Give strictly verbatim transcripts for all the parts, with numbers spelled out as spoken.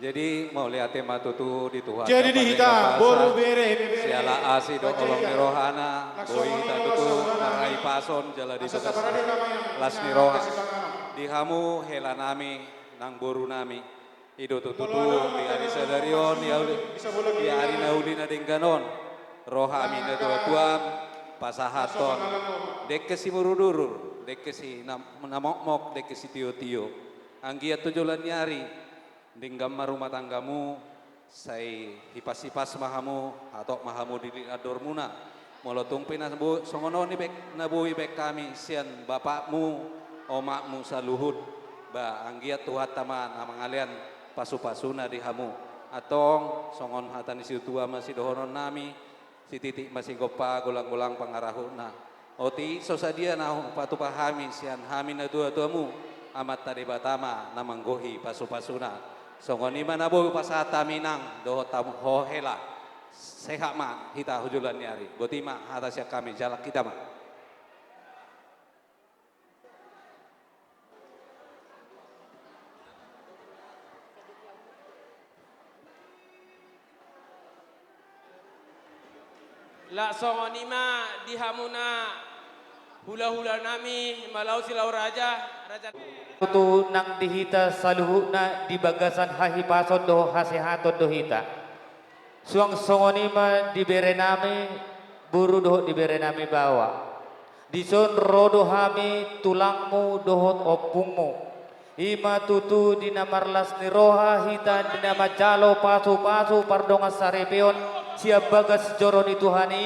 Jadi mauliate ma tutu di Tuhan. Jadi di hita boru, bere, bebere, siala asi dohot holong ni rohana, boi hita tutu marhahipason jala di bagas las ni roha. Di hamu hela nami nang boru nami, i do tutu di ari sadari on, di ari na uli na denggan on, ro hami na tuatua pasahathon dengke simudurudur, dengke si na, na mokmok, dengke sitiotio. Anggiat tu joloan ni ari denggan ma rumah tanggamu, sai hipashipas ma hamu, hatop ma hamu di andormuna. Molo tung pe na bo-, songon on i baen, na boi baen hami sian bapakmu, omakmu saluhut, ba anggiat Tuhanta ma na mangalean pasupasuna di hamu. Antong songon hata ni situa ma sidohonon nami, sititik ma sigompa, golanggolang pangarahutna. Otik so sadia na hupatupa hami sian hami na tuatuamu, Amanta Debata ma na manggohi pasupasuna. Songon i ma na boi hupasahat hami nang dohot hamu hela. Sehat ma hita tu joloan ni ari. Boti ma hata sian hami, jalang hita ma. Laos songon i ma di hamuna hulahula nami, Malau Silau Raja, raja. Tutu nang di hita saluhutna di bagasan hahipason dohot hasehaton do hita. Suang songon i ma di bere nami boru dohot di bere nami baoa. Dison ro do hami tulangmu dohot ompungmu. I ma tutu di na marlas ni roha hita, di na manjalo pasupasu pardongan saripeon sian bagas joro ni Tuhan i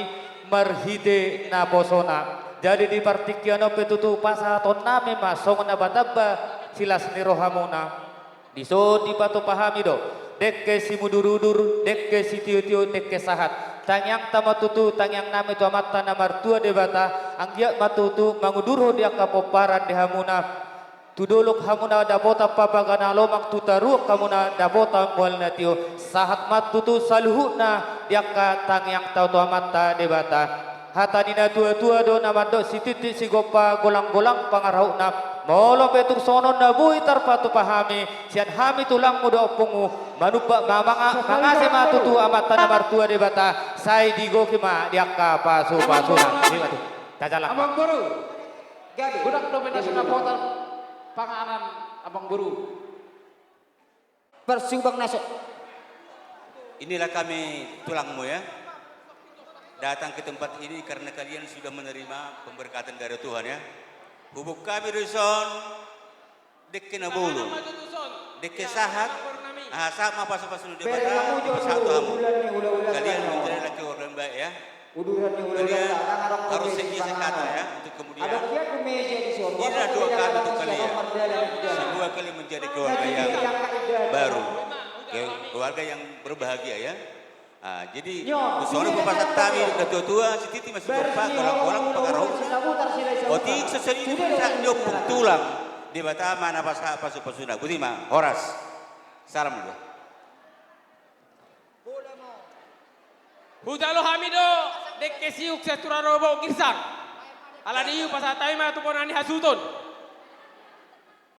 marhite naposona. Jadi di partingkian on pe tutu pasahaton nami ma songon na patamba silas ni rohamuna. Dison dipatupa hami do dengke simudurudur, dengke sitiotio, dengke sahat. Tangiangta ma tutu tangiang nami tu Amanta na martua Debata, anggiat ma tutu mangudurhon di angka pomparan di hamuna. Tu dolok hamuna dapotan papaga na lomak, tu taruak hamuna dapotan mual na tio. Sahat ma tutu saluhutna di angka tangiangta tu Amanta Debata. Hata ni na tuatua do na mandok, sititik sigompa, golanggolang pangarahutna. Molo pe tung songon on na boi tarpatupa hami sian hami tulangmu dohot ompungmu, manumpak ma, manga-, mangase ma tutu Amanta na martua Debata, sai digohi ma di angka pasupasuna. Ima tutu. Tajalang. Amang boru. Gabe. Godang dope na so dapotan panganan, amang boru. Parsubang na so. Inilah kami tulangmu, ya. Datang ke tempat ini karena kalian sudah menerima pemberkatan dari Tuhan, ya. Huboan hami do dison dengke na bolon, dengke sahat. Aha, sahat ma pasupasu ni Debata dipasahat tu hamu. Kalian menjadilah keluarga yang baik, ya. Kalian harus setia sekata, ya, untuk kemudian. Inilah doa kami untuk kalian. Semoga kalian menjadi keluarga yang baru, ke-, keluarga yang berbahagia, ya. Ah, jadi songon i ma pasahat nami tu na tuatua, sititik ma sigompa, golanggolang pangarahutna. Otik so sadia hupasahat ni ompung tulang, Debata ma na pasahat pasupasuna. Boti ma, horas. Salam dua. Hujalo hami do dengke siuk sian Turaga Boru Girsang. Alani i hupasahat hami ma tu bona ni hasuhuton.